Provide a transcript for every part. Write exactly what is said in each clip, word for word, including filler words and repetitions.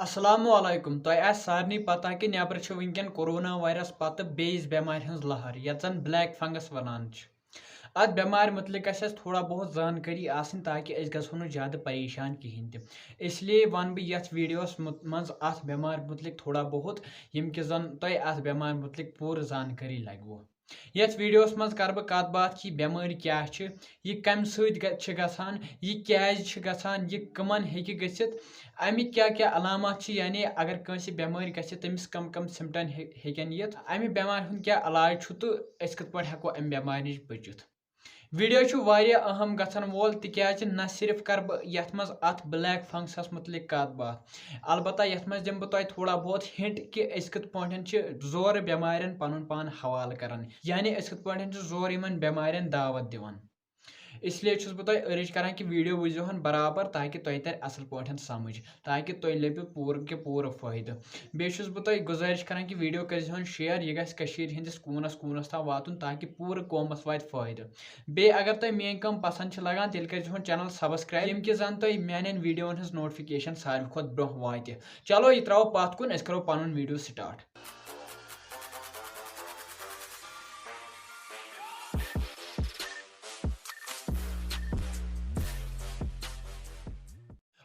السلام علیکم۔ تۄہہِ آسہِ سارنٕے پتہ کہِ نیبرٕ چھِ وٕنکیٚن کورونا وایرس پتہٕ بیٚیِس بٮ۪مارِ ہٕنٛز لہر، یتھ زن بلیک فنگس ونان چھِ۔ اتھ بٮ۪مارِ مُتعلق گژھِ اَسہِ تھوڑا بہت زانکٲری آسٕنۍ، تاکہِ أسۍ گژھو نہٕ زیادٕ پریشان کِہینۍ تہِ۔ اس لیے ونہٕ بہٕ یتھ ویڈیوس مُت-، منٛز اتھ بٮ۪مارِ مُتعلق تھوڑا بہت، ییٚمہِ کہِ زن تۄہہِ اتھ بٮ۪مارِ مُتعلق پوٗرٕ زانکٲری لگوٕ۔ یتھ ویڈیوس منٛز کرٕ بہٕ کتھ باتھ کہِ بٮ۪مٲرۍ کیٛاہ چھِ، یہِ کمہِ سۭتۍ گژھِ-، چھِ گژھان، یہِ کیٛازِ چھِ گژھان، یہِ کٕمن ہیٚکہِ گٔژھِتھ، اَمِکۍ کیٛاہ کیٛاہ علامات چھِ، یعنی اگر کٲنٛسہِ بٮ۪مٲرۍ گژھِ، تٔمِس کم کم سِمٹم ہے-، ہیٚکن یِتھ، اَمہِ بٮ۪مارِ ہُنٛد کیٛاہ علاج چھُ تہٕ أسۍ کِتھ پٲٹھۍ ہٮ۪کو اَمہِ بٮ۪مارِ نِش بٔچِتھ۔ ویڈیو چھُ واریاہ اہم گژھن وول، تِکیازِ نہ صرف کرٕ بہٕ یتھ منٛز اتھ بلیک فنگسس مُتعلق کتھ باتھ، البتہ یتھ منٛز دِمہٕ بہٕ تۄہہِ تھوڑا بہت ہنٹ کہِ أسۍ کِتھ پٲٹھۍ چھِ زورٕ بٮ۪مارٮ۪ن پنُن پان حوالہٕ کران، یعنی أسۍ کِتھ پٲٹھۍ چھِ زورٕ یِمن بٮ۪مارٮ۪ن دعوت دِوان۔ اس لیے چھُس بہٕ تۄہہِ urge کران کہِ ویڈیو وٕچھزیو ہن برابر، تاکہِ تۄہہِ ترِ اصل پٲٹھۍ سمجھ، تاکہِ تۄہہِ لبہِ پوٗرٕ کہِ پوٗرٕ فٲیدٕ۔ بیٚیہِ چھُس بہٕ تۄہہِ گُزٲرِش کران کہِ ویڈیو کٔرزیو ہن share، یہِ گژھِ کٔشیٖرِ ہٕنٛدِس کوٗنس کوٗنس تام واتُن، تاکہِ پوٗرٕ قومس واتہِ فٲیدٕ۔ بیٚیہِ اگر تۄہہِ میٲنۍ کٲم پسند چھِ لگان، تیٚلہِ کٔرزیو ہن channel subscribe، ییٚمہِ کہِ زن تۄہہِ میانٮ۪ن ویڈیوون ہٕنٛز notification ساروی کھۄتہٕ برونٛہہ واتہِ۔ چلو، یہِ ترٛاوو پتھ کُن، أسۍ کرو پنُن ویڈیو start۔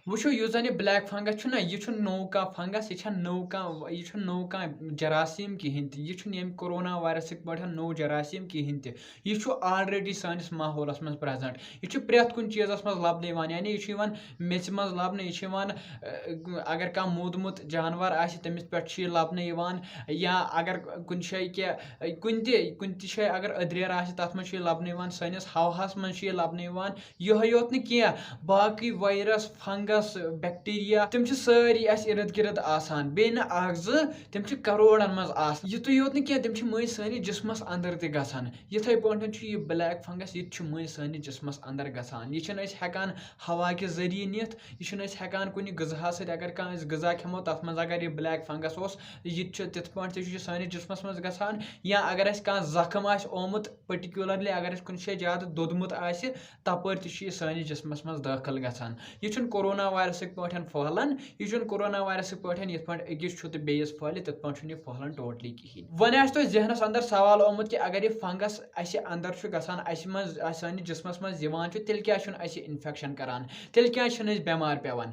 وٕچھِو، یُس زَن یہِ بلیک فنگس چھُ نہ، یہِ چھُ نوٚو کانٛہہ فنگس، یہِ چھےٚ نوٚو کانٛہہ، یہِ چھُ نوٚو کانٛہہ جراثیم کِہینۍ تہِ، یہِ چھُنہٕ ییٚمہِ کورونا وایرسٕکۍ پٲٹھۍ نوٚو جراثیم کِہینۍ تہِ۔ یہِ چھُ already سٲنِس ماحولس منٛز present۔ یہِ چھُ پرٛٮ۪تھ کُنہِ چیٖزس منٛز لبنہٕ یِوان، یعنی یہِ چھُ یِوان میٚژِ منٛز لبنہٕ، یہِ چھُ یِوان، اگر کانٛہہ موٗدمُت جانور آسہِ، تٔمِس پٮ۪ٹھ چھُ یہِ لبنہٕ یِوان، یا اگر کُنہِ جایہِ کینٛہہ، کُنہِ تہِ، کُنہِ تہِ جایہِ اگر أدریر آسہِ، تتھ منٛز چھُ یہِ لبنہٕ یِوان، سٲنِس ہوہس منٛز چھُ یہِ لبنہٕ یِوان۔ یِہوٚے یوت نہٕ کینٛہہ، باقٕے وایرس، فنگس، بیکٹیریا، تِم چھِ سٲری اَسہِ اِرد گِرد آسان، بیٚیہِ نہٕ اکھ زٕ، تِم چھِ کرورن منٛز آسان۔ یِتُے یوت نہٕ کینٛہہ، تِم چھِ مٔنٛزۍ سٲنِس جسمس اندر تہِ گژھان۔ یِتھے پٲٹھۍ چھُ یہِ بلیک فنگس، یہِ تہِ چھُ مٔنٛزۍ سٲنِس جسمس اندر گژھان۔ یہِ چھِنہٕ أسۍ ہٮ۪کان ہوا کہِ ذٔریعہٕ نِتھ، یہِ چھِنہٕ أسۍ ہٮ۪کان کُنہِ غذاہس سۭتۍ، اگر کانٛہہ أسۍ غذا کھٮ۪مو، تتھ منٛز اگر یہِ بلیک فنگس اوس، یہِ تہِ چھُ تِتھ پٲٹھۍ تہِ چھُ یہِ سٲنِس جسمس منٛز گژھان۔ یا اگر اَسہِ کانٛہہ زخم آسہِ آمُت، particularly اگر اَسہِ کُنہِ جایہِ زیادٕ دوٚدمُت آسہِ، تَپٲرۍ تہِ چھُ یہِ سٲنِس جسمَس منٛز دٲخل گژھان۔ یہِ چھُنہٕ کورونا وایرسٕکۍ پٲٹھۍ پھٔہلان، یہِ چھُنہٕ کورونا وایرسٕکۍ پٲٹھۍ یِتھ پٲٹھۍ أکِس چھُ تہٕ بیٚیِس پھٔہلہِ، تِتھ پٲٹھۍ چھُنہٕ یہِ پھٔہلان totally کِہیٖنۍ۔ وۄنۍ آسہِ تۄہہِ ذہنَس اندر سوال آمُت کہِ اگر یہِ فنگس اَسہِ اندر چھُ گژھان، اَسہِ منٛز، اَسہِ سٲنِس جسمَس منٛز یِوان چھُ، تیٚلہِ کیٛازِ چھُنہٕ اَسہِ یہِ infection کران؟ تیٚلہِ کیٛازِ چھِنہٕ أسۍ بٮ۪مار پٮ۪وان؟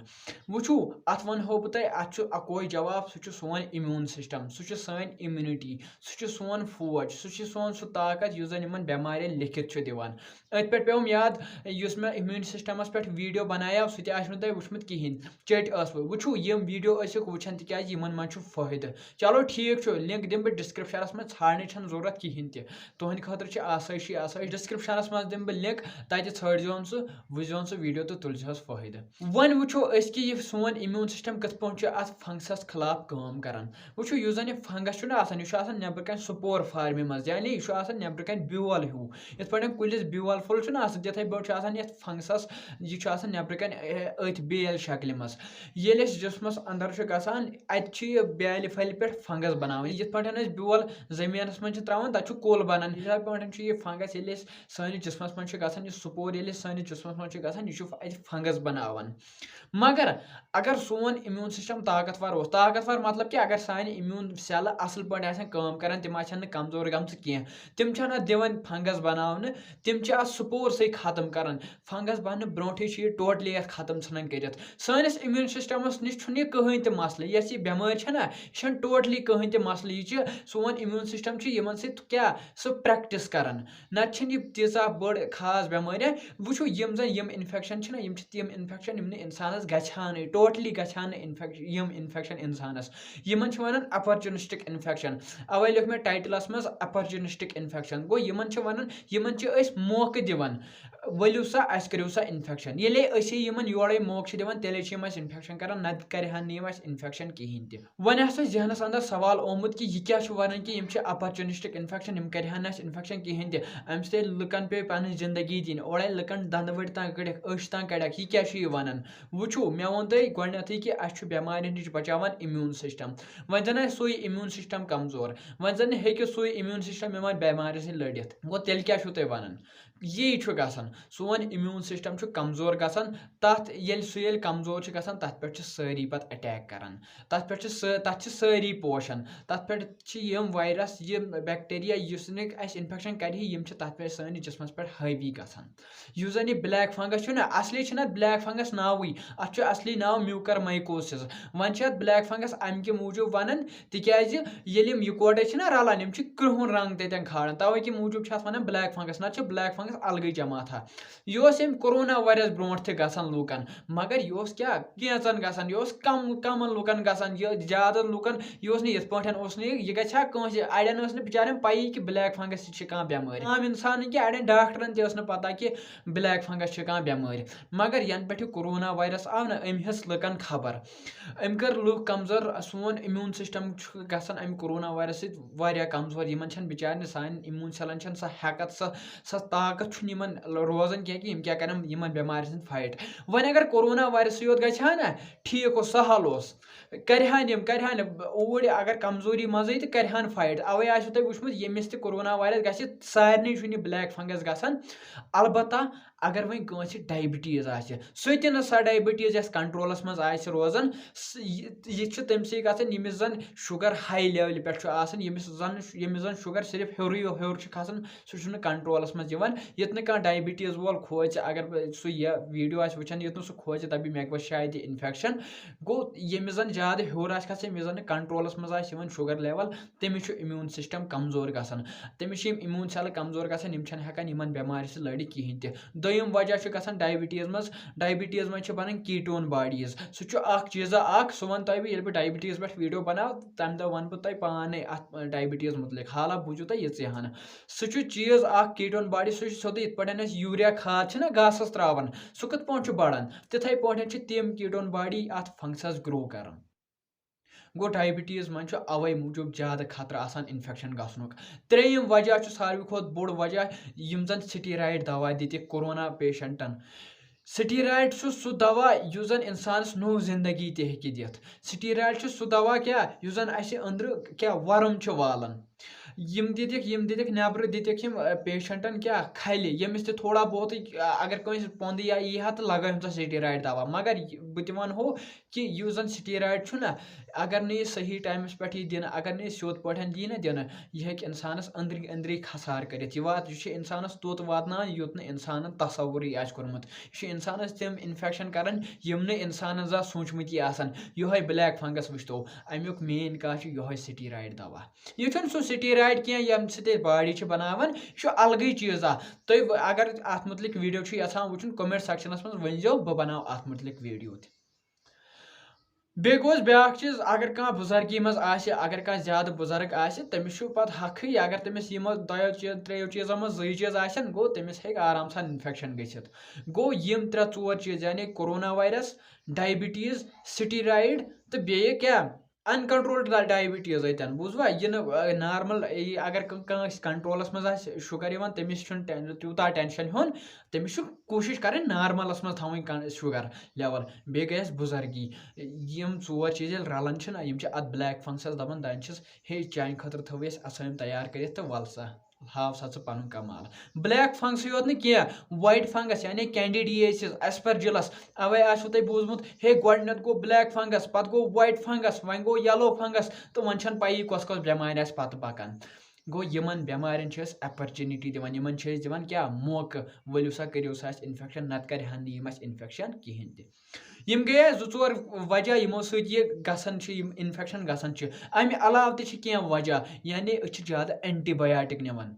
وٕچھِو، اَتھ وَنہو بہٕ تۄہہِ، اَتھ چھُ اَکوے جواب، سُہ چھُ سون immune system، سُہ چھُ سٲنۍ immunity، سُہ چھُ سون فوج، سُہ چھُ سون سُہ طاقت یُس زَن یِمَن بٮ۪مارٮ۪ن لیکھِتھ چھُ دِوان۔ أتھۍ پٮ۪ٹھ پیوٚم یاد، یُس مےٚ immune systemس پٮ۪ٹھ video بنایو، سُہ تہِ آسہِ نہٕ تۄہہِ وُچھمُت کِہیٖنۍ۔ چیٚٹۍ ٲسوٕ۔ وٕچھِو، یِم video ٲسِو وٕچھان، تِکیٛازِ یِمن منٛز چھُ فٲیدٕ۔ چلو، ٹھیٖک چھُ، link دِمہٕ بہٕ descriptionس منٛز، ژھانڈنٕچ چھَنہٕ ضوٚرتھ کِہیٖنۍ تہِ۔ تُہٕنٛدِ خٲطرٕ چھِ آسٲیشی آسٲیِش۔ Descriptionس منٛز دِمہٕ بہٕ link، تَتہِ ژھٲنٛڈزِہون سُہ، وٕچھزِہون سُہ video تہٕ تُلزِہوس فٲیدٕ۔ وۄنۍ وٕچھو أسۍ کہِ یہِ سون immune system کِتھ پٲٹھۍ چھُ اَتھ فنگسس خلاف کٲم کران۔ وٕچھِو، یُس زن یہِ فنگس چھُنہٕ آسان، یہِ چھُ آسان نیٚبرٕ کنہِ spore formہِ منٛز، یعنی یہِ چھُ آسان نیٚبرٕ کنہِ بیول ہیوٗ۔ یِتھ پٲٹھۍ کُلِس بیول پھوٚل چھُنہٕ آسان، تِتھے پٲٹھۍ چھُ آسان یَتھ فنگسس، یہِ چھُ آسان نیٚبرٕ کنہِ، اے، أتھۍ بیل شکلہِ منٛز۔ ییٚلہِ أسۍ جسمس اندر چھُ گژھان، اتہِ چھُ یہِ بیالہِ پھلہِ پٮ۪ٹھ فنگس بناوان۔ یِتھ پٲٹھۍ أسۍ بیول زٔمیٖنس منٛز چھِ تراوان، تتہِ چھُ کُل بنان۔ یِتھے پٲٹھۍ چھُ یہِ فنگس، ییٚلہِ أسۍ سٲنِس جسمس منٛز چھُ گژھان، یہِ spore ییٚلہِ أسۍ سٲنِس جسمس منٛز چھُ گژھان، یہِ چھُ اتہِ فنگس بناوان۔ مگر اگر سون immune system طاقتور اوس، طاقتور مطلب کہِ اگر سانہِ immune cellہٕ اصل پٲٹھۍ آسن کٲم کران، تِم آسن نہٕ کمزور گٔمژٕ کینٛہہ، تِم چھنہٕ اتھ دِوان فنگس بناونہٕ، تِم چھِ اتھ spore سٕے ختم کران۔ فنگس بننہٕ برونٹھٕے چھُ یہِ totally اتھ ختم ژھٕنان کٔرِتھ۔ سٲنِس immune systemس نِش چھُنہٕ یہِ کٕہٕنۍ تہِ مسلہٕ، یۄس یہِ بٮ۪مٲرۍ چھےٚ نہ، یہِ چھنہٕ totally کٕہٕنۍ تہِ مسلہٕ۔ یہِ چھِ سون immune system چھُ یِمن سۭتۍ کیٛاہ، سُہ practice کران۔ نتہٕ چھنہٕ یہِ تیٖژاہ بٔڑ خاص بٮ۪مٲرۍ۔ وٕچھِو، یِم زن یِم infection چھِنہ، یِم چھِ تِم infection یِم نہٕ انسانس گژھِ ہا نہٕ، totally گژھِ ہا نہٕ infection، یِم infection انسانس۔ یِمن چھِ ونان opportunistic infection۔ اوے لیوٚکھ مےٚ titleس منٛز opportunistic infection۔ گوٚو، یِمن چھِ ونان، یِمن چھِ أسۍ موقعہٕ دِوان، ؤلِو سا، اسہِ کٔرِو سا infection۔ ییٚلے أسۍ یِمن یورے موقعہٕ چھِ دِوان، تیٚلے چھِ یِم اسہِ infection کران، نتہٕ کرِہن نہٕ یِم اسہِ infection کِہینۍ تہِ۔ وۄنۍ آسہِ تۄہہِ ذہنس اندر سوال آمُت کہِ یہِ کیٛاہ چھُ ونان کہِ یِم چھِ opportunistic infection، یِم کرِہن نہٕ اَسہِ infection کِہینۍ تہِ۔ اَمہِ سۭتۍ لُکن پیٚیہِ پنٕنۍ زندگی دِنۍ، اورے لُکن دندٕ ؤٹۍ تام کٔڑِکھ، أچھ تام کڑکھ، یہِ کیٛاہ چھُ یہِ ونان؟ وٕچھِو، مےٚ ووٚن تۄہہِ گۄڈٕنیتھٕے کہِ اَسہِ چھُ بٮ۪مارٮ۪ن نِش بچاوان immune system۔ وۄنۍ زن آسہِ سُے immune system کمزور، وۄنۍ زن نہٕ ہیٚکہِ سُے immune system یِمن بٮ۪مارٮ۪ن سۭتۍ لٔڑِتھ، گوٚو تیٚلہِ کیٛاہ چھُو تُہۍ ونان؟ یی چھُ گژھان، سون immune system چھُ کمزور گژھان۔ تتھ ییٚلہِ ییٚلہِ کمزور چھِ گژھان، تتھ پٮ۪ٹھ چھِ سٲری پتہٕ اٹیک کران۔ تتھ پٮ۪ٹھ چھِ سٲ تتھ چھِ سٲری پوشان۔ تتھ پٮ۪ٹھ چھِ یِم وایرس، یِم بیکٹیریا، یُس نہٕ اسہِ انفیکشن کرِ ہے، یِم چھِ تتھ پٮ۪ٹھ سٲنِس جسمس پٮ۪ٹھ حٲوی گژھان۔ یُس زن یہِ بلیک فنگس چھُ نہ، اصلی چھُنہٕ اتھ بلیک فنگس ناوٕے۔ اتھ چھُ اصلی ناو میوکرمایکوسس۔ وۄنۍ چھِ اتھ بلیک فنگس امہِ کہِ موٗجوٗب ونان، تِکیازِ ییٚلہِ یِم یکوٹے چھِ نہ رلان، یِم چھِ کرٛہُن رنگ تتٮ۪ن کھالان، توے کہِ موٗجوٗب چھِ اتھ ونان بلیک فنگس، نتہٕ چھِ بلیک فنگس الگٕے جماعتھا۔ یہِ اوس امہِ کورونا وایرس برونٛٹھ تہِ گژھان لوٗکن، مگر یہِ اوس کیٛاہ، کینٛژن گژھان، یہِ اوس کم کمن لوٗکن گژھان، یہِ زیادٕ لوٗکن، یہِ اوس نہٕ یِتھ پٲٹھۍ، اوس نہٕ یہِ، یہِ گژھِ ہا کٲنٛسہِ، اڑٮ۪ن ٲس نہٕ بِچارٮ۪ن پیی کہِ بلیک فنگس سۭتۍ چھِ کانٛہہ بٮ۪مٲرۍ۔ عام انسانن کیٛاہ، اڑٮ۪ن ڈاکٹرن تہِ ٲس نہٕ پتہ کہِ بلیک فنگس چھِ کانٛہہ بٮ۪مٲرۍ۔ مگر ینہٕ پٮ۪ٹھ یہِ کورونا وایرس آو نہ، أمۍ ہیٚژ لُکن خبر، أمۍ کٔر لُکھ کمزور۔ سون امیوٗن سسٹم چھُ گژھان امہِ کورونا وایرس سۭتۍ واریاہ کمزور۔ یِمن چھنہٕ بِچارٮ۪ن، سانٮ۪ن امیوٗن سیلن چھنہٕ سۄ ہٮ۪کتھ، سۄ سۄ طاقت چھُنہٕ یِمن روزان کینٛہہ کہِ یِم کیٛاہ کرن یِمن بٮ۪مارٮ۪ن سۭتۍ فایٹ۔ وۄنۍ اگر کورونا وایرسٕے یوت گژھِ ہا نہ، ٹھیٖک اوس، سہل اوس، کرِہن یِم، کرِہن اوٗرۍ اگر کمزوری منٛزٕے تہٕ کرِہن فایٹ۔ اوے آسِوٕ تۄہہِ وٕچھمُت، ییٚمِس تہِ کورونا وایرس گژھِ، سارنٕے چھُنہٕ یہِ بلیک فنگس گژھان۔ البتہ اگر وۄنۍ کٲنٛسہِ ڈایبٹیٖز آسہِ، سُہ تہِ نہٕ سۄ ڈایبٹیٖز یۄس کنٹرولس منٛز آسہِ روزان، سُہ، یہِ یہِ چھُ تٔمۍ سٕے گژھان، ییٚمِس زن شُگر ہاے لیولہِ پٮ۪ٹھ چھُ آسان، ییٚمِس زن ییٚمِس زن شُگر صرف ہیوٚرُے ہیوٚر چھُ کھسان، سُہ چھُنہٕ کنٹرولس منٛز یِوان۔ ییٚتہِ نہٕ کانٛہہ ڈایبٹیٖز وول کھوژِ، اگر سُہ یہِ ویٖڈیو آسہِ وٕچھان، ییٚتہِ نہٕ سُہ کھوژِ، دَپہِ مےٚ گوٚو شاید یہِ انفیکشن۔ گوٚو ییٚمِس زن زیادٕ ہیوٚر آسہِ کھسان، ییٚمِس زن نہٕ کنٹرولس منٛز آسہِ یِوان شُگر لیول، تٔمِس چھُ امیوٗن سسٹم کمزور گژھان۔ تٔمِس چھِ یِم امیوٗن سیلہٕ کمزور گژھان، یِم چھِنہٕ ہٮ۪کان یِمن بٮ۪مارِ سۭتۍ لٔڑِتھ کِہینۍ تہِ۔ دوٚیِم وجہ چھُ گژھان ڈایبٹیٖز منٛز، ڈایبٹیٖز منٛز چھِ بنان کیٹون باڈیٖز۔ سُہ چھُ اکھ چیٖزا اکھ، سُہ وَنہٕ تۄہہِ بہٕ، ییٚلہِ بہٕ ڈایبٹیٖز پٮ۪ٹھ ویٖڈیو بناوٕ، تَمہِ دۄہ وَنہٕ بہٕ تۄہہِ پانے اَتھ ڈایبٹیٖز مُتعلِق۔ حالہ بوٗزِو تُہۍ یِژٕے ہَن۔ سُہ چھُ چیٖز اکھ کیٹون باڈی، سُہ چھُ سیوٚدُے یِتھ پٲٹھۍ أسۍ یوٗریا کھاد چھِنہ گاسَس ترٛاوان، سُہ کِتھ پٲٹھۍ چھُ بَڑان، تِتھَے پٲٹھۍ چھِ تِم کیٹون باڈی اَتھ فنگسَس گرو کران۔ گوٚو ڈایبٹیٖز منٛز چھُ اَوَے موٗجوٗب زیادٕ خطرٕ آسان اِنفٮ۪کشَن گژھنُک۔ ترٛیٚیِم وجہ چھُ ساروی کھۄتہٕ بوٚڑ وجہ، یِم زَن سٹیٖرایڈ دوا دِتِکھ کورونا پیشنٹَن۔ سٹیٖرایڈ چھُ سُہ دوا یُس زَن اِنسانَس نوٚو زندگی تہِ ہیٚکہِ دِتھ۔ سٹیٖرایڈ چھُ سُہ دوا کیٛاہ، یُس زَن اَسہِ أنٛدرٕ کیٛاہ ورُم چھُ والان۔ یِم دِتِکھ، یِم دِتِکھ نٮ۪برٕ، دِتِکھ یِم، اَ، پیشنٹَن کیٛاہ کھَلہِ، ییٚمِس تہِ تھوڑا بہتٕے، اَ، اگر کٲنٛسہِ پۄنٛدٕ یا یی ہا تہٕ لَگٲوِن سۄ سٹیٖرایڈ دوا۔ مگر یہِ، بہٕ تہِ وَنہو، کہِ یُس زَن سٹیٖرایڈ چھُنہ، اگر نہٕ یہِ صحیح ٹایمَس پٮ۪ٹھ یی دِنہٕ، اگر نہٕ یہِ سیوٚد پٲٹھۍ یی نہ دِنہٕ، یہِ ہیٚکہِ اِنسانَس أنٛدری أنٛدری خسارٕ کٔرِتھ۔ یہِ وات-، یہِ چھُ اِنسانَس توٚت واتناوان، یوٚت نہٕ اِنسانَن تصوُرٕے آسہِ کوٚرمُت۔ یہِ چھُ اِنسانَس تِم اِنفٮ۪کشَن کَران، یِم نہٕ اِنسانَن زانٛہہ سوٗنٛچمٕتۍ آسَن۔ یِہوٚے بلیک فنگس وٕچھتو، اَمیُک مین کاز چھُ یِہوٚے سٹیٖرایڈ دوا۔ یہِ چھُنہٕ سُہ سٹیٖرایڈ کینٛہہ، ییٚمہِ سۭتۍ أسۍ باڈی چھِ بناوان، یہِ چھُ الگٕے چیٖزا۔ تُہۍ و-، اگر اَتھ مُتعلِق ویٖڈیو چھُ یژھان وٕچھُن، comment sectionَس منٛز ؤنۍزیو، بہٕ بناوٕ اَتھ مُتعلِق ویٖڈیو تہِ۔ بیٚیہِ گوٚو اَسہِ بیٛاکھ چیٖز، اگر کانٛہہ بُزرگی منٛز آسہِ، اگر کانٛہہ زیادٕ بُزرگ آسہِ، تٔمِس چھُ پَتہٕ حقٕے، اگر تٔمِس یِمو دۄیو چیٖز، ترٛیٚیو چیٖزو منٛز زٕے چیٖز آسن، گوٚو تٔمِس ہیٚکہِ آرام سان اِنفٮ۪کشَن گٔژھِتھ۔ گوٚو یِم ترٛےٚ ژور چیٖز، یعنی کورونا وایرس، ڈایبٹیٖز، سٹیٖرایڈ تہٕ بیٚیہِ کیٛاہ؟ اَنکَنٹرولڈ ڈا-، ڈایبٹیٖز اَتٮ۪ن، بوٗزوا؟ یہِ نہٕ، آ، نارمل، یہِ اگر کٲ-، کٲنٛسہِ کنٹرولَس منٛز آسہِ شُگر یِوان، تٔمِس چھُنہٕ ٹٮ۪ن-، تیوٗتاہ ٹٮ۪نشَن ہیوٚن، تٔمِس چھُ کوٗشِش کَرٕنۍ نارملَس منٛز تھاوٕنۍ کن-، شُگر لیول۔ بیٚیہِ گٔے اَسہِ بُزرگی۔ یِم ژور چیٖز ییٚلہِ رَلان چھِ نہ، یِم چھِ اَتھ بلیک فنگسَس دَپان، دَپان چھِس، "ہے، چانہِ خٲطرٕ تھٲوٕے اَسہِ اَسٲمۍ تیار کٔرِتھ تہٕ وَل سا، ہاو سا ژٕ پَنُن کمال۔" بلیک فنگسٕے یوت نہٕ کینٛہہ، وایٹ فنگس یعنی کینڈیڈیسِس، ایسپرجلس، اوے آسِوٕ تۄہہِ بوٗزمُت، ہے، گۄڈٕنٮ۪تھ گوٚو بلیک فنگس، پتہٕ گوٚو وایٹ فنگس، وۄنۍ گوٚو یلو فنگس، تہٕ وۄنۍ چھَنہٕ پَیی کۄس کۄس بٮ۪مارِ آسہِ پتہٕ پکان۔ گوٚو، یِمن بٮ۪مارٮ۪ن چھِ أسۍ اپرچُنِٹی دِوان، یِمن چھِ أسۍ دِوان کیٛاہ؟ موقعہٕ، ؤلِو سا، کٔرِو سا اَسہِ اِنفٮ۪کشن، نتہٕ کرِہن نہٕ یِم اَسہِ اِنفٮ۪کشن کِہینۍ تہِ۔ یِم گٔے اَسہِ زٕ ژور وجہ، یِمو سۭتۍ یہِ گژھان چھِ، یِم اِنفٮ۪کشن گژھان چھِ۔ اَمہِ علاوٕ تہِ چھِ کینٛہہ وجہ، یعنی أسۍ چھِ زیادٕ اینٹی بایاٹک نِوان۔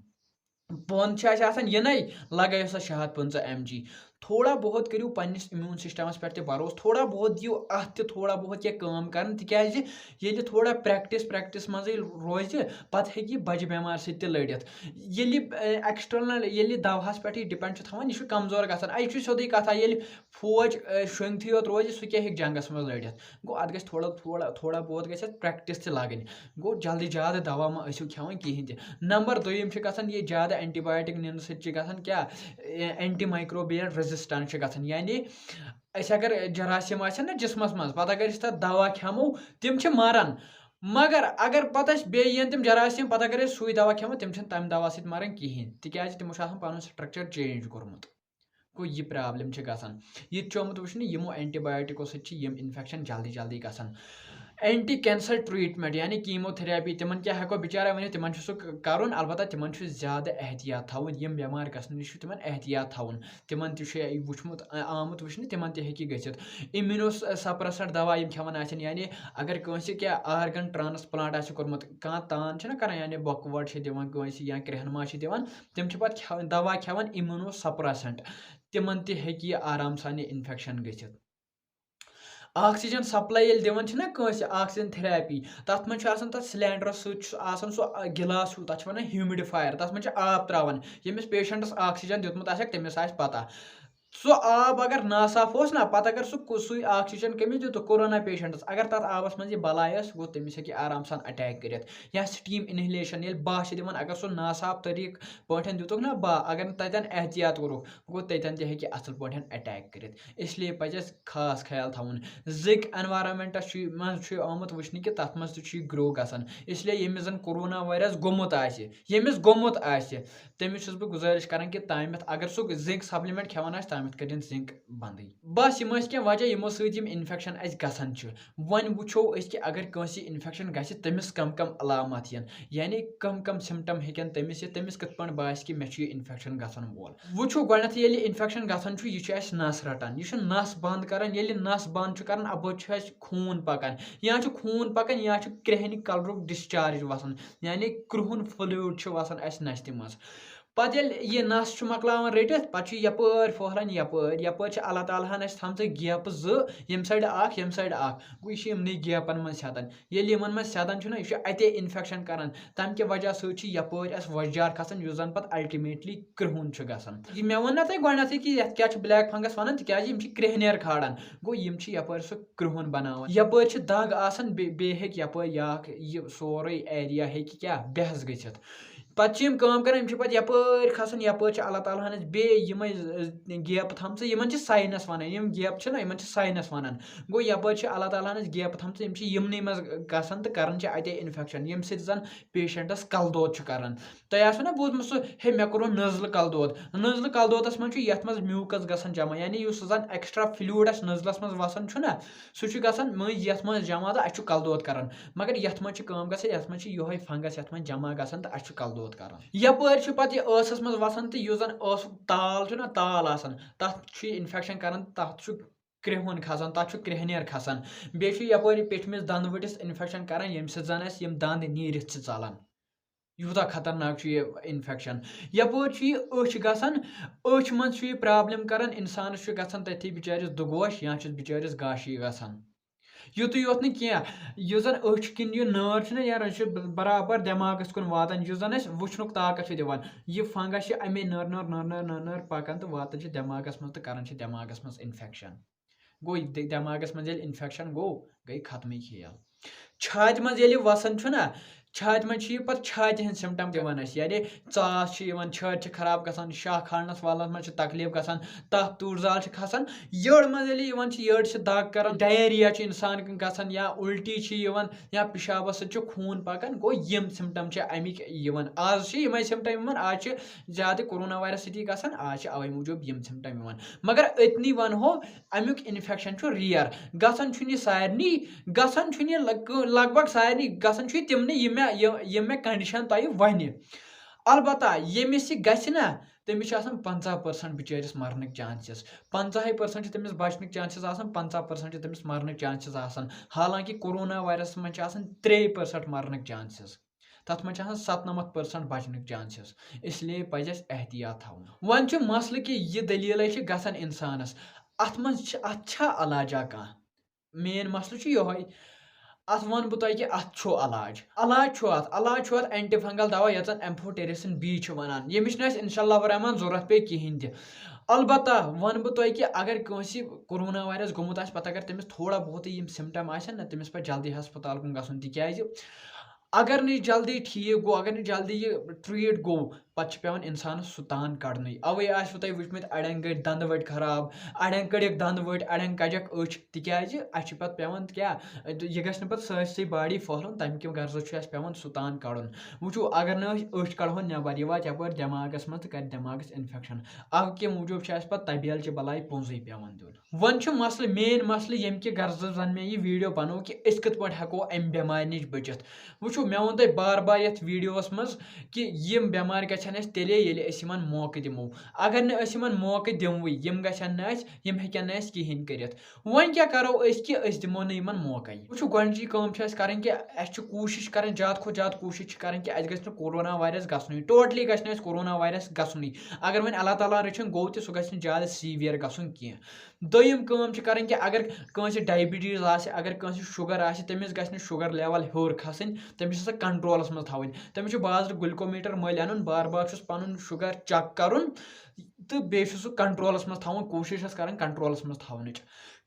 پۄنٛد چھِ اَسہِ آسان یِنَے، لَگٲیِو سا شےٚ ہَتھ پٕنٛژٕہ ایم جی۔ تھوڑا بہت کٔرِو پنٛنِس امیوٗن سِسٹَمَس پٮ۪ٹھ تہِ بھروسہٕ، تھوڑا بہت دِیِو اَتھ تہِ تھوڑا بہت کینٛہہ کٲم کَرنہٕ، تِکیٛازِ ییٚلہِ تھوڑا پرٛیکٹِس، پرٛیکٹِس منٛزٕے روزِ، پَتہٕ ہیٚکہِ یہِ بَجہِ بٮ۪مارِ سۭتۍ تہِ لٔڑِتھ۔ ییٚلہِ، اَ، ایکسٹرنل، ییٚلہِ دَوہَس پٮ۪ٹھ یہِ ڈِپٮ۪نٛڈ چھُ تھاوان، یہِ چھُ کمزور گژھان۔ اَ، یہِ چھُ سیوٚدُے کَتھا، ییٚلہِ فوج، اَ، شۄنٛگتھٕے یوت روزِ، سُہ کیٛاہ ہیٚکہِ جنٛگَس منٛز لٔڑِتھ؟ گوٚو، اَتھ گژھِ تھوڑا، تھوڑا، تھوڑا بہت گژھِ اَتھ پرٛیکٹِس تہِ لَگٕنۍ۔ گوٚو، جلدی زیادٕ دوا مہ ٲسِو کھٮ۪وان کِہیٖنۍ تہِ۔ نمبر دوٚیِم چھِ گژھان یہِ زیادٕ اینٹی بایوٹک نِنہٕ سۭتۍ چھِ گژھان کیٛاہ؟ اے-، اینٹی مایکروبیل ریزسٹنس چھِ گژھان۔ یعنی أسۍ اگر جراثیم آسن نہ جسمس منٛز، پتہٕ اگر أسۍ تتھ دوا کھٮ۪مو، تِم چھِ مران۔ مگر اگر پتہٕ أسۍ بیٚیہِ یِن تِم جراثیم، پتہٕ اگر أسۍ سُے دوا کھٮ۪مو، تِم چھِنہٕ تمہِ دوا سۭتۍ مران کِہیٖنۍ، تِکیٛازِ تِمو چھُ آسان پنُن سٹرکچر چینج کوٚرمُت۔ گوٚو، یہِ پرابلم چھِ گژھان۔ یہِ تہِ چھُ آمُت وٕچھنہٕ، یِمو اینٹی بایوٹکو سۭتۍ چھِ یِم انفیکشن جلدی جلدی گژھان۔ اینٹی کینسر ٹریٹمنٹ یعنی کیمو تھراپی، تِمن کیٛاہ ہٮ۪کو بِچارے ؤنِتھ؟ تِمن چھُ سُہ ک-، کرُن، البتہ تِمن چھُ زیادٕ احتیاط تھاوُن، یِم بٮ۪مار گژھن نِش چھُ تِمن احتیاط تھاوُن۔ تِمن تہِ چھُ یہِ وٕچھمُت، آ-، آمُت وٕچھنہٕ، تِمن تہِ ہیٚکہِ گٔژھِتھ۔ امیونو سپریسنٹ دوا یِم کھٮ۪وان آسن، یعنی اگر کٲنٛسہِ کینٛہہ آرگن ٹرانسپلانٹ آسہِ کوٚرمُت، کانٛہہ تان چھِنہ کران، یعنی بۄکہٕ وَٹ چھِ دِوان کٲنٛسہِ یا کرٛٮ۪ہن ماز چھِ دِوان، تِم چھِ پتہٕ کھٮ۪وان، دوا کھٮ۪وان امیونو سپریسنٹ، تِمن تہِ ہیٚکہِ یہِ آرام سان یہِ انفیکشن گٔژھِتھ۔ آکسیجن سپلاے ییٚلہِ دِوان چھِنہ کٲنٛسہِ، آکسیجن تھراپی، تتھ منٛز چھُ آسان، تتھ سلینڈرس سۭتۍ چھُ آسان سُہ گلاس ہیوٗ، تتھ چھِ ونان ہیومڈیفایر، تتھ منٛز چھِ آب تراوان۔ ییٚمِس پیشنٹس آکسیجن دیُتمُت آسٮ۪کھ، تٔمِس آسہِ پتہ۔ سُہ آب اگر ناصاف اوس نہ، پتہٕ اگر سُہ کُ-، سُے آکسیجن کٔمِس دیُتُکھ؟ Corona patients. اگر تتھ آبس منٛز یہِ بلاے ٲس، گوٚو، تٔمِس ہیٚکہِ آرام سان اٹیک کٔرِتھ۔ یا سٹیٖم انہلیشن، ییٚلہِ بہہ چھِ دِوان، اگر سُہ ناصاف طریٖقہٕ پٲٹھۍ دیُتُکھ نہ بہہ، اگر نہٕ تتٮ۪ن احتیاط کوٚرُکھ، گوٚو، تتٮ۪ن تہِ ہیٚکہِ اصل پٲٹھۍ اٹیک کٔرِتھ۔ اس لیے پزِ اَسہِ خاص خیال تھاوُن۔ زِگ انوارمنٹس چھُ، منٛز چھُ آمُت وٕچھنہٕ کہِ تتھ منٛز تہِ چھُ یہِ گرو گژھان۔ اس لیے ییٚمِس زن کورونا وایرس گوٚمُت آسہِ، ییٚمِس گوٚمُت آسہِ، تٔمِس چھُس بہٕ گُزٲرِش کران کہِ تامَتھ اگر سُہ زِنک سپلمنٹ کھٮ۪وان آسہِ، تامَتھ کٔرِن زِنک بندٕے۔ بس یِم ٲسۍ کینٛہہ وجہ، یِمو سۭتۍ یِم انفیکشن اَسہِ گژھان چھِ۔ وۄنۍ وٕچھو أسۍ کہِ اگر کٲنٛسہِ انفیکشن گژھِ، تٔمِس کم کم علامات یِن، یعنی کم کم سمٹم ہیٚکن تٔمِس یِتھ، تٔمِس کِتھ پٲٹھۍ باسہِ کہِ مےٚ چھُ یہِ انفیکشن گژھن وول۔ وٕچھو گۄڈنیتھٕے، ییٚلہِ انفیکشن گژھان چھُ، یہِ چھُ اَسہِ نس رٹان، یہِ چھُ نس بند کران۔ ییٚلہِ نس بند چھُ کران، اپٲرۍ چھُ اَسہِ خوٗن پکان، یا چھُ خوٗن پکان یا چھُ کرٛہنہِ کلرُک ڈسچارج وسان، یعنی کرٛہُن فلویڈ چھُ وسان اَسہِ نستہِ منٛز۔ پتہٕ ییٚلہِ یہِ نس چھُ مۄکلاوان رٔٹِتھ، پتہٕ چھُ یپٲرۍ پھٔہلان یپٲرۍ، یپٲرۍ چھِ اللہ تعالیٰ ہن اَسہِ تھامژٕ گیپہٕ زٕ، ییٚمہِ سایڈٕ اکھ، ییٚمہِ سایڈٕ اکھ۔ گوٚو، یہِ چھُ یِمنٕے گیپن منٛز سیدان۔ ییٚلہِ یِمن منٛز سیدان چھُنہ، یہِ چھُ اتے انفیکشن کران۔ تمہِ کہِ وجہ سۭتۍ چھُ یپٲرۍ اَسہِ وۄزجار کھسان، یُس زن پتہٕ الٹیمیٹلی کرٛہُن چھُ گژھان۔ یہِ مےٚ ووٚن نہ تۄہہِ گۄڈنیتھٕے کہِ یتھ کیٛاہ چھُ بلیک فنگس ونان، تِکیازِ یِم چھِ کرٛہنیر کھالان۔ گوٚو، یِم چھِ یپٲرۍ سُہ کرٛہُن بناوان۔ یپٲرۍ چھِ دگ آسان، بیٚیہِ، بیٚیہِ ہیٚکہِ یپٲرۍ یہِ اکھ، یہِ سورُے ایریا ہیٚکہِ کیٛاہ بے حظ گٔژھِتھ۔ پتہٕ چھِ یِم کٲم کران، یِم چھِ پتہٕ یپٲرۍ کھسان، یپٲرۍ چھِ اللہ تعالیٰ ہن اَسہِ بیٚیہِ یِمے، ٲ، گیپہٕ تھامژٕ، یِمن چھِ ساینس ونان، یِم گیپہٕ چھِنہ، یِمن چھِ ساینس ونان۔ گوٚو، یپٲرۍ چھِ اللہ تعالیٰ ہن اَسہِ گیپہٕ تھامژٕ، یِم چھِ یِمنٕے منٛز گژھان تہٕ کران چھِ اتے انفیکشن، ییٚمہِ سۭتۍ زن پیشنٹس کلہٕ دود چھُ کران۔ تۄہہِ آسوٕ نا بوٗزمُت سُہ، ہے، مےٚ کوٚرُن نٔزلہٕ کلہٕ دود۔ نٔزلہٕ کلہٕ دودس منٛز چھُ یتھ منٛز میوٗکس گژھان جمع، یعنی یُس زن ایکسٹرا فلویڈ اَسہِ نٔزلس منٛز وسان چھُنہ، سُہ چھُ گژھان مٔنٛزۍ یتھ منٛز جمع تہٕ اَسہِ چھُ کلہٕ دود کران۔ مگر یتھ منٛز چھِ کٲم گژھان، یتھ منٛز چھِ یِہوے فنگس یتھ منٛز جمع گژھان تہٕ اَسہِ چھُ کلہٕ دود کران۔ یپٲرۍ چھُ پتہٕ یہِ ٲسس منٛز وسان تہٕ یُس زن ٲسُک تال چھُنہ، تال آسان، تتھ چھُ یہِ انفیکشن کران، تتھ چھُ کرٛہُن کھسان، تتھ چھُ کرٛہنیر کھسان۔ بیٚیہِ چھُ یپٲرۍ یہِ پیٚٹھمِس دندٕ ؤٹِس انفیکشن کران، ییٚمہِ سۭتۍ زن اَسہِ یِم دند نیٖرِتھ چھِ ژلان۔ یوٗتاہ خطرناک چھُ یہِ انفیکشن۔ یپٲرۍ چھُ یہِ أچھ گژھان، أچھ منٛز چھُ یہِ پرابلم کران، انسانس چھُ گژھان تٔتھی بِچٲرِس دُگوش یا چھُس بِچٲرِس گاشی گژھان۔ یُتُے یوت نہٕ کینٛہہ، یُس زن أچھ کِنۍ یہِ نٲر چھُنہ نیران، یہِ چھُ برابر دٮ۪ماغس کُن واتان، یُس زن اَسہِ وٕچھنُک طاقت چھُ دِوان۔ یہِ فنگس چھِ امے نٔر نٔر نٔر نٔر نٔر نٔر پکان تہٕ واتان چھِ دٮ۪ماغس منٛز تہٕ کران چھِ دٮ۪ماغس منٛز انفیکشن۔ گوٚو، یہِ دِ-، دٮ۪ماغس منٛز ییٚلہِ انفیکشن گوٚو، گٔے ختمٕے کھیل۔ چھاتہِ منٛز ییٚلہِ وسان چھُنہ، چھاتہِ منٛز چھِ یہِ پتہٕ چھاتہِ ہٕنٛدۍ سمٹم دِوان اَسہِ، یعنی ژاس چھِ یِوان، چھٲتۍ چھِ خراب گژھان، شاہ کھالنس والنس منٛز چھِ تکلیف گژھان، تپھ تۭر زال چھِ کھسان۔ یٔڑ منٛز ییٚلہِ یِوان چھِ، یٔڑ چھِ دگ کران، ڈایریا چھُ انسان گژھان یا الٹی چھِ یِوان یا پِشابس سۭتۍ چھُ خوٗن پکان۔ گوٚو، یِم سمٹم چھِ اَمِکۍ یِوان۔ آز چھِ یِمے سمٹم یِوان، آز چھِ زیادٕ کورونا وایرس سۭتی گژھان، آز چھِ اوے موٗجوٗب یِم سمٹم یِوان۔ مگر أتنی ونہو، امیُک انفیکشن چھُ ریئر، گژھان چھُنہٕ یہِ سارنٕے، گژھان چھُنہٕ یہِ لگ، لگ بگ سارنٕے، گژھان چھُ یہِ تِمنٕے، یِم مےٚ، یہِ، یِم مےٚ کنڈیشن تۄہہِ ونہِ۔ البتہ ییٚمِس یہِ گژھِ نا، تٔمِس چھِ آسان پنٛژاہ پٔرسنٹ بِچٲرِس مرنٕکۍ چانسز، پنٛژاہے پٔرسنٹ چھِ تٔمِس بچنٕکۍ چانسز آسان، پنٛژاہ پٔرسنٹ چھِ تٔمِس مرنٕکۍ چانسز آسان۔ حالانکہ کورونا وایرسس منٛز چھِ آسان ترٛے پٔرسنٹ مرنٕکۍ چانسز۔ تَتھ منٛز چھِ آسان ستنمتھ پٔرسنٹ بچنٕکۍ چانسز۔ اس لیے پزِ اَسہِ احتیاط تھاوُن۔ وۄنۍ چھُ مسلہٕ کہِ یہِ دٔلیٖلے چھِ گژھان انسانس، اتھ منٛز چھِ، اتھ چھا علاجا کانٛہہ؟ مین مسلہٕ چھُ یِہوٚے۔ اتھ ونہٕ بہٕ تۄہہِ کہِ اتھ چھُ علاج۔ علاج چھُ اتھ، علاج چھُ اتھ اینٹی فنگل دوا، یتھ زن ایمفوٹیریسن بی چھِ ونان، ییٚمِچ نہٕ اَسہِ انشاء اللہ الرحمن ضروٗرت پیٚیہِ کِہینۍ تہِ۔ البتہ ونہٕ بہٕ تۄہہِ کہِ اگر کٲنٛسہِ کورونا وایرس گوٚمُت آسہِ، پتہٕ اگر تٔمِس تھوڑا بہتٕے یِم سمٹم آسن نہ، تٔمِس پزِ جلدی ہسپتال کُن گژھُن، تِکیازِ اگر نہٕ یہِ جلدی ٹھیٖک گوٚو، اگر نہٕ جلدی یہِ ٹریٖٹ گوٚو، پَتہٕ چھِ پٮ۪وان اِنسانَس سُہ تان کَڑنُے۔ اَوَے آسِوٕ تۄہہِ وٕچھمٕتۍ، اَڑٮ۪ن گٔے دَنٛدٕ ؤٹۍ خراب، اَڑٮ۪ن کٔڑِکھ دَنٛدٕ ؤٹۍ، اَڑٮ۪ن کَجَکھ أچھ، تِکیٛازِ اَسہِ چھِ پَتہٕ پٮ۪وان کیٛاہ، یہِ گژھِ نہٕ پَتہٕ سٲرسٕے باڈی پھٔہلُن، تَمہِ کہِ غرضہٕ چھُ اَسہِ پٮ۪وان سُہ تان کَڑُن۔ وٕچھِو، اگر نہٕ أسۍ أچھ کَڑہون نٮ۪بَر، یہِ واتہِ یَپٲرۍ دٮ۪ماغَس منٛز تہٕ کَرِ دٮ۪ماغَس اِنفٮ۪کشَن۔ اَوٕ کہِ موٗجوٗب چھِ اَسہِ پَتہٕ طبیعت چہِ بَلاے پونٛزٕے پٮ۪وان دیُن۔ وۄنۍ چھُ مسلہٕ، مین مسلہٕ، ییٚمہِ کہِ غرضہٕ زن مےٚ یہِ ویٖڈیو بنوو، کہِ أسۍ کِتھ پٲٹھۍ ہٮ۪کو امہِ بٮ۪مارِ نِش بٔچِتھ۔ وٕچھِو، مےٚ ووٚن تۄہہِ بار بار یتھ ویٖڈیووَس منٛز کہِ یِم بٮ۪مارِ گژھن اَسہِ تیٚلے، ییٚلہِ أسۍ یِمن موقعہٕ دِمو۔ اگر نہٕ أسۍ یِمن موقعہٕ دِموٕے، یِم گژھن نہٕ اَسہِ، یِم ہٮ۪کن نہٕ اَسہِ کِہیٖنۍ کٔرِتھ۔ وۄنۍ کیٛاہ کرو أسۍ کہِ أسۍ دِمو نہٕ یِمن موقعے؟ وٕچھِو، گۄڈٕنِچی کٲم چھِ اَسہِ کرٕنۍ کہِ اَسہِ چھِ کوٗشِش کرٕنۍ، زیادٕ کھۄتہٕ زیادٕ کوٗشِش چھِ کرٕنۍ کہِ اَسہِ گژھِ نہٕ کورونا وایرس گژھنُے، ٹوٹلی گژھِ نہٕ اَسہِ کورونا وایرس گژھنُے۔ اگر وۄنۍ اللہ تعالیٰ رٔچھِن گوٚو تہِ، سُہ گژھِ نہٕ زیادٕ سیٖوِیَر گژھُن کینٛہہ۔ دوٚیِم کٲم چھِ کَرٕنۍ کہِ اگر کٲنٛسہِ ڈایبِٹیٖز آسہِ، اگر کٲنٛسہِ شُگَر آسہِ، تٔمِس گژھِ نہٕ شُگَر لٮ۪وَل ہیوٚر کھَسٕنۍ، تٔمِس چھِ سۄ کَنٹرولَس منٛز تھاوٕنۍ۔ تٔمِس چھُ بازرٕ گُلکومیٖٹَر مٔلۍ اَنُن، بار بار چھُس پَنُن شُگَر چَک کَرُن تہٕ بیٚیہِ چھُ سُہ کَنٹرولَس منٛز تھاوُن، کوٗشِش چھَس کَرٕنۍ کَنٹرولَس منٛز تھاونٕچ۔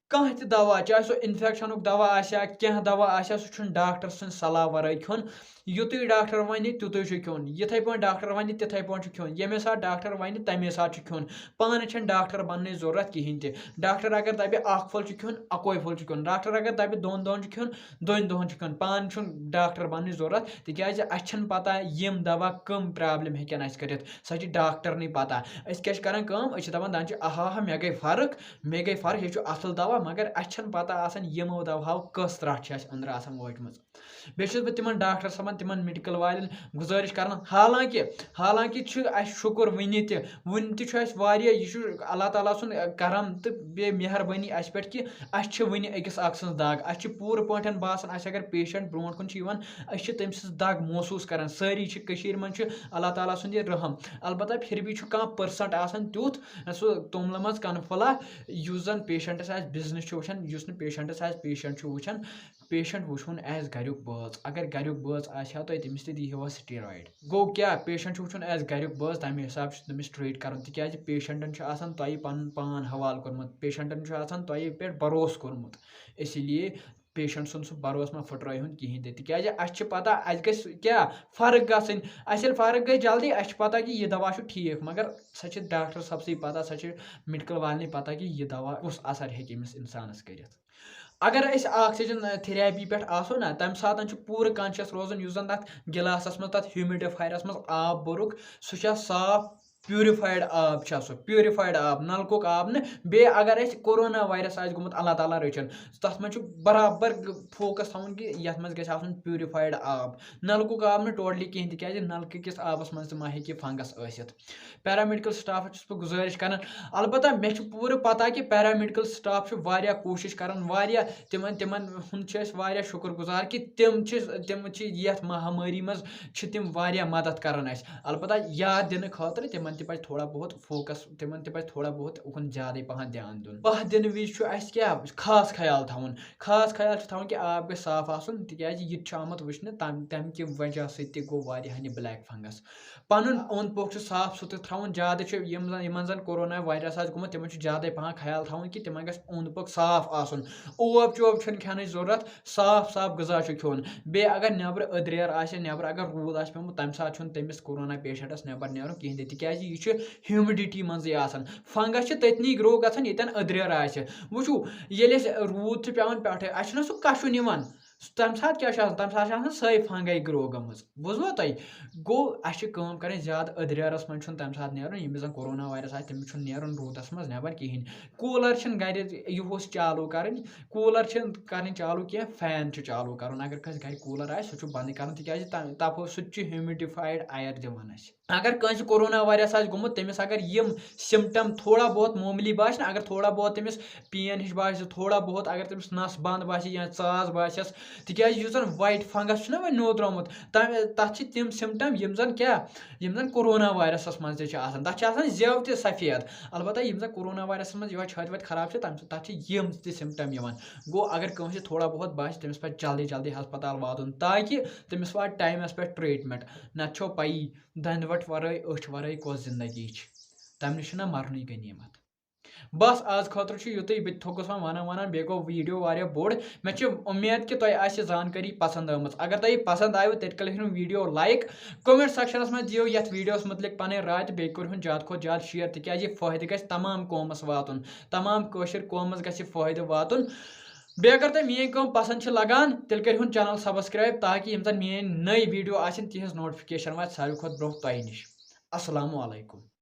کانٛہہ تہِ دَوا، چاہے سُہ اِنفٮ۪کشَنُک دَوا آسہِ یا کینٛہہ دَوا آسہِ ہا، سُہ چھُنہٕ ڈاکٹر سٕنٛز صلاح وَرٲے کھیوٚن۔ یُتُے ڈاکٹر وَنہِ، تیُتُے چھُ کھیوٚن۔ یِتھَے پٲٹھۍ ڈاکٹر وَنہِ، تِتھَے پٲٹھۍ چھُ کھیوٚن۔ ییٚمے ساتہٕ ڈاکٹر وَنہِ، تَمے ساتہٕ چھُ کھیوٚن۔ پانہٕ چھَنہٕ ڈاکٹر بَننٕچ ضوٚرَتھ کِہیٖنۍ تہِ۔ ڈاکٹر اگر دَپہِ، اَکھ پھوٚل چھُ کھیوٚن، اَکوے پھوٚل چھُ کھیوٚن۔ ڈاکٹر اگر دَپہِ، دۄن دۄہَن چھُ کھیوٚن، دۄن دۄہَن چھُ کھیوٚن۔ پانہٕ چھُنہٕ ڈاکٹر بَننٕچ ضوٚرَتھ، تِکیٛازِ اَسہِ چھَنہٕ پَتہ یِم دَوا کٕم پرٛابلِم ہیٚکن اَسہِ کٔرِتھ۔ سۄ چھِ ڈاکٹرنٕے پَتہ۔ أسۍ کیٛاہ چھِ کَران کٲم؟ أسۍ چھِ دَپان، دَپان چھِ، اَہا ہا، مےٚ گٔے فرق، مےٚ گٔے فرق، یہِ چھُ اَصٕل دَوا، مگر اَسہِ چھَنہٕ پَتہ آسان یِمو دَوہَو کٔژ ترٛٹھ چھِ اَسہِ أنٛدرٕ آسان وٲتمٕژ۔ بیٚیہِ چھُس بہٕ تِمَن ڈاکٹر صٲبَن، تِمَن میڈیکل والٮ۪ن گُزٲرِش کَران، حالانکہِ، حالانکہِ چھُ اَسہِ شُکُر وٕنہِ تہِ، وٕنہِ تہِ چھُ اَسہِ واریاہ، یہِ چھُ اللہ تعالیٰ سُنٛد، اَ، کرم تہٕ بیٚیہِ مہربٲنی اَسہِ پٮ۪ٹھ کہِ اَسہِ چھِ وٕنہِ أکِس اَکھ سٕنٛز دَگ۔ اَسہِ چھِ پوٗرٕ پٲٹھۍ باسان، اَسہِ اگر پیشنٹ برونٛٹھ کُن چھُ یِوان، أسۍ چھِ تٔمۍ سٕنٛز دَگ محسوٗس کَران۔ سٲری چھِ کٔشیٖرِ منٛز چھُ اللہ تعالیٰ سُنٛد یہِ رحم۔ البتہ پھر بھی چھُ کانٛہہ پٔرسنٹ آسان تیُتھ، سُہ توٚملہٕ منٛز کَنہٕ پھوٚلہ، یُس زَن پیشنٹَس آسہِ بِزنِس چھُ وٕچھان، یُس نہٕ پیشنٹَس آسہِ پیشنٹ چھُ وٕچھان۔ پیشنٹ وٕچھوُن ایز گَریُک بٲژ۔ اگر گَریُک بٲژ آسہِ ہا تۄہہِ، تٔمِس تہِ دی ہیوا سٹیرایڈ۔ گوٚو کیٛاہ؟ پیشنٹ چھُ وٕچھُن ایز گَریُک بٲژ، تَمے حساب چھُ تٔمِس ٹرٛیٖٹ کَرُن، تِکیٛازِ پیشنٹَن چھُ آسان تۄہہِ پَنُن پان حوالہٕ کوٚرمُت، پیشنٹَن چھُ آسان تۄہہِ پٮ۪ٹھ بھروسہٕ کوٚرمُت۔ اسی لیے پیشنٹ سُنٛد سُہ بھروسہٕ مہ پھٕٹرٲیہُن کِہیٖنۍ تہِ، تِکیٛازِ اَسہِ چھِ پَتہ اَسہِ گژھِ کیٛاہ فرق گژھٕنۍ۔ اَسہِ ییٚلہِ فرق گٔے جلدی، اَسہِ چھِ پَتہ کہِ یہِ دَوا چھُ ٹھیٖک، مگر سۄ چھِ ڈاکٹر صٲبسٕے پَتہ، سۄ چھِ میڈیکل والنٕے پَتہ کہِ یہِ دَوا کُس اثر ہیٚکہِ أمِس اِنسانَس کٔرِتھ۔ اگر أسۍ آکسیجن تھیراپی پٮ۪ٹھ آسو نہ، تَمہِ ساتہٕ چھُ پوٗرٕ کانشیس روزُن، یُس زَن تَتھ گِلاسَس منٛز، تَتھ ہیوٗمِڈِفایرَس منٛز آب بوٚرُکھ، سُہ چھا صاف؟ پیوٗرِفایڈ آب چھا سُہ؟ پیوٗرِفایڈ آب، نَلکُک آب نہٕ۔ بیٚیہِ اگر اَسہِ کورونا وایرس آسہِ گوٚمُت، اللہ تعالیٰ رٔچھِن، تَتھ منٛز چھُ برابر فوکس تھاوُن کہِ یَتھ منٛز گژھِ آسُن پیوٗرِفایڈ آب، نَلکُک آب نہٕ ٹوٹلی کِہیٖنۍ، تِکیٛازِ نَلکہٕ کِس آبَس منٛز تہِ ما ہیٚکہِ فنگس ٲسِتھ۔ پیرامیڈیکل سٹافس چھُس بہٕ گُزٲرِش کران، البتہ مےٚ چھُ پوٗرٕ پتہ کہِ پیرامیڈیکل سٹاف چھُ واریاہ کوٗشِش کران، واریاہ تِمن، تِمن ہُنٛد چھِ أسۍ واریاہ شُکر گُزار کہِ تِم چھِ، تِم چھِ یتھ مہامٲری منٛز چھِ تِم واریاہ مدد کران اَسہِ۔ البتہ یاد دِنہٕ خٲطرٕ تِمن تہِ پزِ تھوڑا بہت فوکس، تِمن تہِ پزِ تھوڑا بہت اُکُن زیادے پہن دیان دیُن۔ پاہ دِنہٕ وِزِ چھُ اَسہِ کیٛاہ خاص خیال تھاوُن؟ خاص خیال چھُ تھاوُن کہِ آب گژھِ صاف آسُن، تِکیازِ یہِ تہِ چھُ آمُت وٕچھنہٕ، تَمہِ، تَمہِ کہِ وجہ سۭتۍ تہِ گوٚو واریاہن یہِ بلیک فنگس۔ پَنُن اوٚنٛد پوٚک چھُ صاف سُتھرٕ تھاوُن۔ زیادٕ چھُ یِم زَن، یِمَن زَن کورونا وایرَس آسہِ گوٚمُت، تِمَن چھُ زیادَے پَہَن خیال تھاوُن کہِ تِمَن گژھِ اوٚنٛد پوٚک صاف آسُن۔ اوپ چوپ چھُنہٕ کھٮ۪نٕچ ضوٚرَتھ، صاف صاف غذا چھُ کھیوٚن۔ بیٚیہِ اگر نٮ۪برٕ أدریر آسہِ، نٮ۪برٕ اگر روٗد آسہِ پیوٚمُت، تَمہِ ساتہٕ چھُنہٕ تٔمِس کورونا پیشنٹَس نٮ۪بَر نیرُن کِہیٖنۍ تہِ، تِکیٛازِ یہِ چھُ ہیوٗمِڈِٹی منٛزٕے آسان۔ فنگس چھِ تٔتنی گرو گژھان، ییٚتٮ۪ن أدریر آسہِ۔ وٕچھِو، ییٚلہِ اَسہِ روٗد چھُ پٮ۪وان پٮ۪ٹھَے، اَسہِ چھُنہ سُہ کَشُن یِوان۔ تَمہِ ساتہٕ کیٛاہ چھُ آسان؟ تَمہِ ساتہٕ چھِ آسان سۄے فنگے گرو گٔمٕژ۔ بوٗزوا تۄہہِ؟ گوٚو، اَسہِ چھِ کٲم کَرٕنۍ، زیادٕ أدرٮ۪رَس منٛز چھُنہٕ تَمہِ ساتہٕ نیرُن، ییٚمِس زَن کورونا وایرَس آسہِ، تٔمِس چھُنہٕ نیرُن روٗدَس منٛز نٮ۪بَر کِہیٖنۍ۔ کوٗلَر چھِنہٕ گَرِ یُہُس چالوٗ کَرٕنۍ، کوٗلَر چھِنہٕ کَرٕنۍ چالوٗ کینٛہہ، فین چھُ چالوٗ کَرُن۔ اگر کٲنٛسہِ گَرِ کوٗلَر آسہِ، سُہ چھُ بنٛدٕے کَرُن، تِکیٛازِ تَ-، تَپٲرۍ سُہ تہِ چھُ ہیوٗمِڈِفایڈ اَیَر دِوان اَسہِ۔ اگر کٲنٛسہِ کورونا وایرس آسہِ گوٚمُت، تٔمِس اگر یِم سِمٹم تھوڑا بہت معموٗلی باسہِ نا، اگر تھوڑا بہت تٔمِس پین ہِش باسہِ، تھوڑا بہت اگر تٔمِس نس بنٛد باسہِ یا ژاس باسٮ۪س، تِکیٛازِ یُس زن وایٹ فنگس چھُنہ وۄنۍ نوٚو درٛامُت، تَمہِ، تَتھ چھِ تِم سِمٹم یِم زن کیٛاہ، یِم زن کورونا وایرسس منٛز تہِ چھِ آسان۔ تَتھ چھِ آسان زٮ۪و تہِ سفید، البتہ یِم زن کورونا وایرسس منٛز یِہوٚے چھٲتۍ وٲتۍ خراب چھِ، تَمہِ سۭتۍ، تَتھ چھِ یِم تہِ سِمٹم یِوان۔ گوٚو، اگر کٲنٛسہِ تھوڑا بہت باسہِ، تٔمِس پزِ جلدی جلدی ہسپتال واتُن، تاکہِ تٔمِس واتہِ ٹایمس پٮ۪ٹھ ٹریٹمنٹ۔ نتہٕ چھو پیی، دَنٛدٕ وَٹ وَرٲے، أچھ وَرٲے کۄس زِندگی چھِ؟ تَمہِ نِش چھُنہ مَرنُے غنیٖمت۔ بس آز خٲطرٕ چھُ یُتُے، بہٕ تہِ تھوٚکُس وۄنۍ ونان ونان، بیٚیہِ گوٚو ویٖڈیو واریاہ بوٚڑ۔ مےٚ چھِ اُمید کہِ تۄہہِ آسہِ یہِ زانکٲری پسنٛد آمٕژ۔ اگر تۄہہِ یہِ پسنٛد آیوٕ، تیٚلہِ کٔرِو ہُم ویٖڈیو لایک، کمنٹ سیکشنس منٛز دِیِو یتھ ویٖڈیوس مُتعلق پنٕنۍ راے تہٕ بیٚیہِ کٔرِو ہُم زیادٕ کھۄتہٕ زیادٕ شیئر، تِکیازِ یہِ فٲیدٕ گژھِ تمام قومس واتُن، تمام کٲشِر قومس گژھِ یہِ فٲیدٕ واتُن۔ بیٚیہِ اگر تۄہہِ میٲنۍ کٲم پسنٛد چھِ لگان، تیٚلہِ کٔرِو ہُم چینل سبسکرایب، تاکہِ یِم زن میٲنۍ نٔے ویٖڈیو آسن، تِہنٛز نوٹفکیشن واتہِ ساروی کھۄتہٕ برونٛہہ تۄہہِ نِش۔ السلام علیکم۔